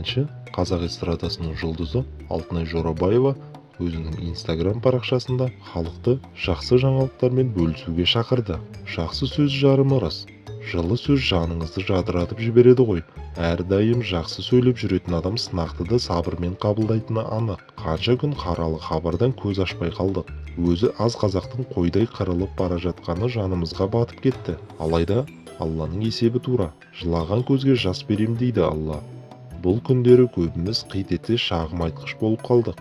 Әнші, қазақ эстрадасының жұлдызы Алтынай Жорабаева өзінің Инстаграм парақшасында халықты жақсы жаңалықтармен бөлісуге шақырды. Жақсы сөз жарым ырыс. Жылы сөз жаныңызды жадыратып жібереді ғой. Әрдайым жақсы сөйлеп жүретін адам сынақты да сабырмен қабылдайтыны анық. Қанша күн қаралы хабардан көз ашпай қалдық. Өзі аз қазақтың қойдай қырылып бара жатқаны жанымызға батып кетті. Алайда Алланың есебі тура. Жылаған көзге жас берем дейді Алла. Бұл күндері көбіміз қит етсе шағым айтқыш болып қалдық.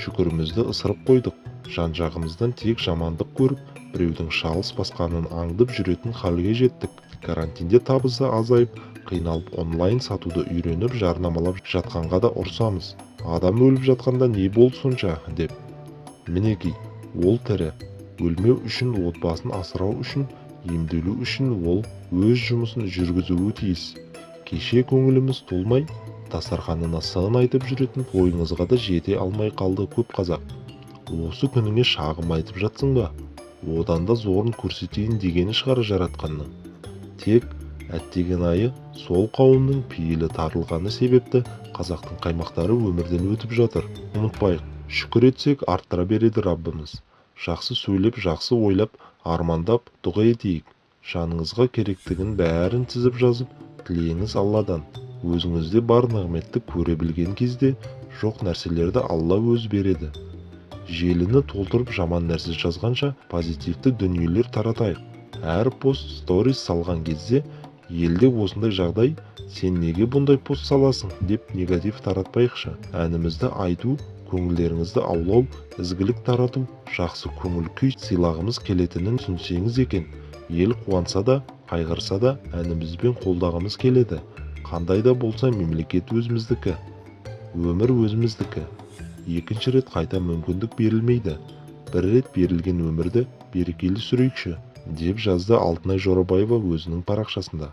Шүкірімізді ысырып қойдық. Жан-жағымыздан тек жамандық көріп, біреудің шалыс басқанын аңдып жүретін халге жеттік. Карантинде табысы азайып, қиналып онлайн сатуды үйреніп жарнамалап жатқанға да ұрсамыз. Адам өліп жатқанда не болды сонша деп. Мінекей, ол тірі. Өлмеу үшін, отбасын асырау үшін, емделу үшін ол өз жұмысын жүргізуі тиіс. Кеше көңіліміз толмай, дастарханына сын айтып жүретін тойыңызға да жете алмай қалды көп қазақ. Осы күніңе шағым айтып жатсың ба? Одан да зорын көрсетейін дегені шығар жаратқанның. Тек әттеген айы сол қауымның пейілі тарылғаны себепті қазақтың қаймақтары өмірден өтіп жатыр. Ұмытпайық, шүкір етсек арттыра береді Раббымыз. Жақсы сөйлеп, жақсы ойлап, армандап, дұға етейік. Жаныңызға керектігін бәрін тізіп жазып, тілеңіз Алладан. Өзіңізде бар нығметті көре білген кезде жоқ нәрселерді Алла өзі береді. Желіні толтырып жаман нәрсе жазғанша позитивті дүниелер таратайық. Әр пост, сторис салған кезде елде осындай жағдай, сен неге бұндай пост саласың деп негатив таратпайықшы. Әнімізді айту, көңілдеріңізді аулау, ізгілік тарату, жақсы көңіл күй сыйлағымыз келетінін түсінсеңіз екен. Ел қуанса да, қайғырса да әнімізбен қолдағымыз келеді. Қандай да болса мемлекет өзіміздікі, өмір өзіміздікі. Екінші рет қайта мүмкіндік берілмейді. Бір рет берілген өмірді берекелі сүрейікші, деп жазды Алтынай Жорабаева өзінің парақшасында.